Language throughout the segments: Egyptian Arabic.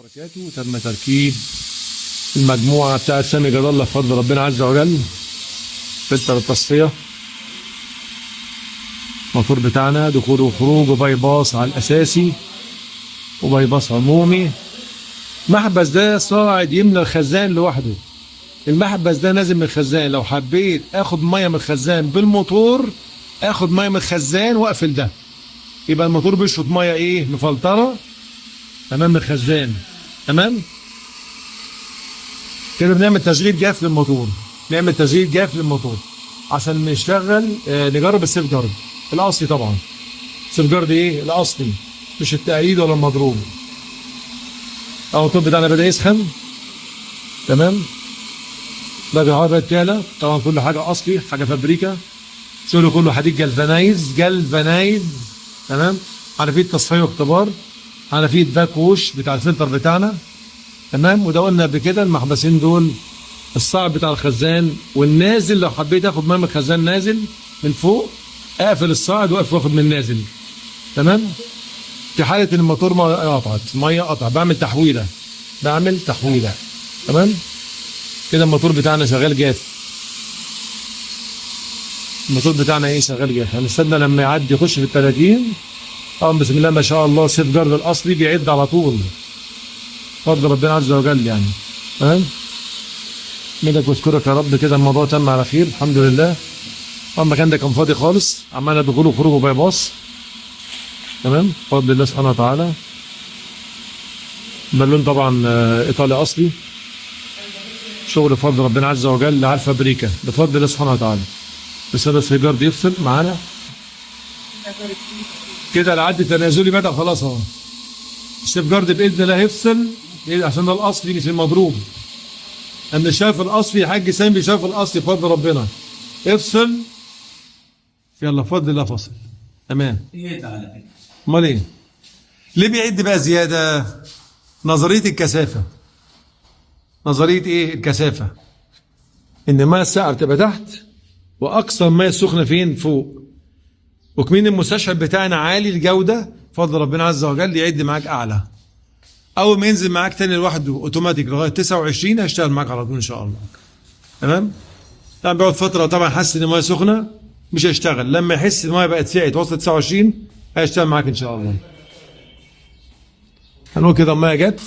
وبركاته. تم تركيب المجموعة بتاعت سامي جاد الله بفضل ربنا عز وجل. فلتر التصفية، الموتور بتاعنا دخول وخروج و bypass على الأساسي و bypass عمومي. محبس ده صاعد يملى الخزان لوحده. المحبس ده نازل من الخزان، لو حبيت اخد مية من الخزان بالموتور اخد مية من الخزان واقفل ده، يبقى الموتور بيشفط مية ايه مفلتره، تمام، من الخزان. تمام كده. بنعمل تشغيل جاف للموتور، نعمل تشغيل جاف للموتور عشان نشتغل، نجرب ال safeguard الاصلي طبعا. safeguard ايه؟ الاصلي، مش التقليد ولا المضروب. اهو الموتور بتاعنا بدا يسخن، تمام. درجة الحرارة بدأت تعلى. طبعا كل حاجة أصلي، حاجة فابريكا، شغله كله حديد galvanize galvanize، تمام. حنفية تصفية واختبار، حنفية backwash بتاع الفلتر بتاعنا، تمام. وده قلنا قبل كده المحبسين دول الصاعد بتاع الخزان والنازل، لو حبيت اخد مية من الخزان نازل من فوق اقفل الصاعد واقف واخد من النازل، تمام. في حالة ان الموتور ما قطعت مية قطع بعمل تحويلة، بعمل تحويلة، تمام كده. الموتور بتاعنا شغال جاف، الموتور بتاعنا ايه؟ شغال جاف. هنستنى لما يعدي يخش في ال 30. بسم الله ما شاء الله، safeguard الاصلي بيعد على طول فضل ربنا عز وجل يعني، تمام. منك واشكرك يا رب. كده الموضوع تم على خير الحمد لله. المكان ده كان فاضي خالص، عملنا دخول وخروج و bypass، تمام، بفضل الله سبحانه وتعالى. بالون طبعا ايطالي اصلي، شغل بفضل ربنا عز وجل على الفابريكا بفضل الله سبحانه وتعالى. بس هذا ال safeguard يفصل معانا كده، العد التنازلي بدأ خلاص اهو. ال safeguard باذن الله هيفصل عشان ده الاصلي مش المضروب. انا شايف الاصلي يا حاج سامي، شايف الاصلي بفضل ربنا. افصل يلا، بفضل الله فصل، تمام. ايه ده على فكرة؟ امال ايه؟ ليه بيعد بقى زيادة؟ نظرية الكثافة. نظرية ايه؟ الكثافة. ان المية الساقعه بتبقى تحت واقصى المية السخنة فين؟ فوق. وكمين المستشعر بتاعنا عالي الجودة بفضل ربنا عز وجل يعد معاك اعلى. اول ما ينزل معاك تاني لوحده اوتوماتيك لغاية 29 هيشتغل معاك على طول ان شاء الله. تمام؟ طبعا بيقعد فترة، طبعا حس ان المية سخنة مش هيشتغل، لما يحس ان المية بقت سقعت وصلت 29 هيشتغل معاك ان شاء الله. هنقول كده المية جت،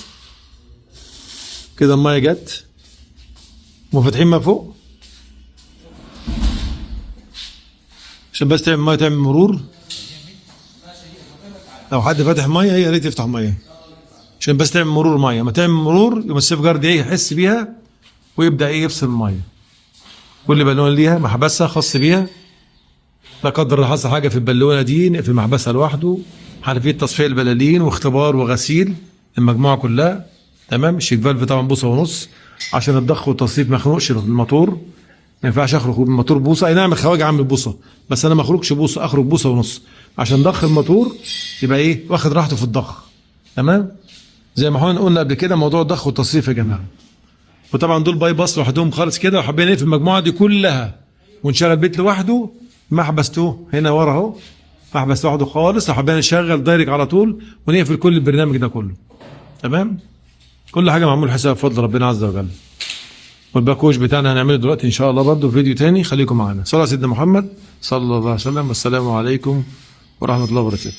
كده المية جت، وفاتحين ما فوق عشان بس تعمل مية تعمل مرور. لو حد فاتح مية يا ريت يفتح مية عشان بس تعمل مرور مية. ما تعمل مرور يقوم ال safeguard ايه يحس بيها ويبدا ايه يفصل المية. كل بالونه ليها محبسها خاص بيها، لا قدر الله حصل حاجة في البالونة دي نقفل محبسها لوحده. حنفية تصفية البلالين واختبار وغسيل المجموعة كلها، تمام. ال check valve طبعا بوصه ونص عشان الضخ والتصريف ما يخنقش الموتور. ما ينفعش اخرج بالموتور بوصه، اي نعم الخواجه عامل بوصه بس انا ما اخرجش بوصه، اخرج بوصه ونص عشان ضخ الموتور يبقى ايه واخد راحته في الضخ، تمام. زي ما احنا قلنا قبل كده موضوع الضخ والتصريف يا جماعة. وطبعا دول bypass لوحدهم خالص كده، وحبينا نقفل المجموعة دي كلها ونشغل بيت لوحده. محبس تو هنا ورا اهو، محبس لوحده خالص، لو حبينا نشغل direct على طول ونقفل كل البرنامج ده كله، تمام. كل حاجة معمول حساب بفضل ربنا عز وجل. وال backwash بتاعنا هنعمله دلوقتي ان شاء الله برضه في فيديو تاني، خليكم معانا. صلى على سيدنا محمد صلى الله عليه وسلم، والسلام عليكم ورحمة الله وبركاته.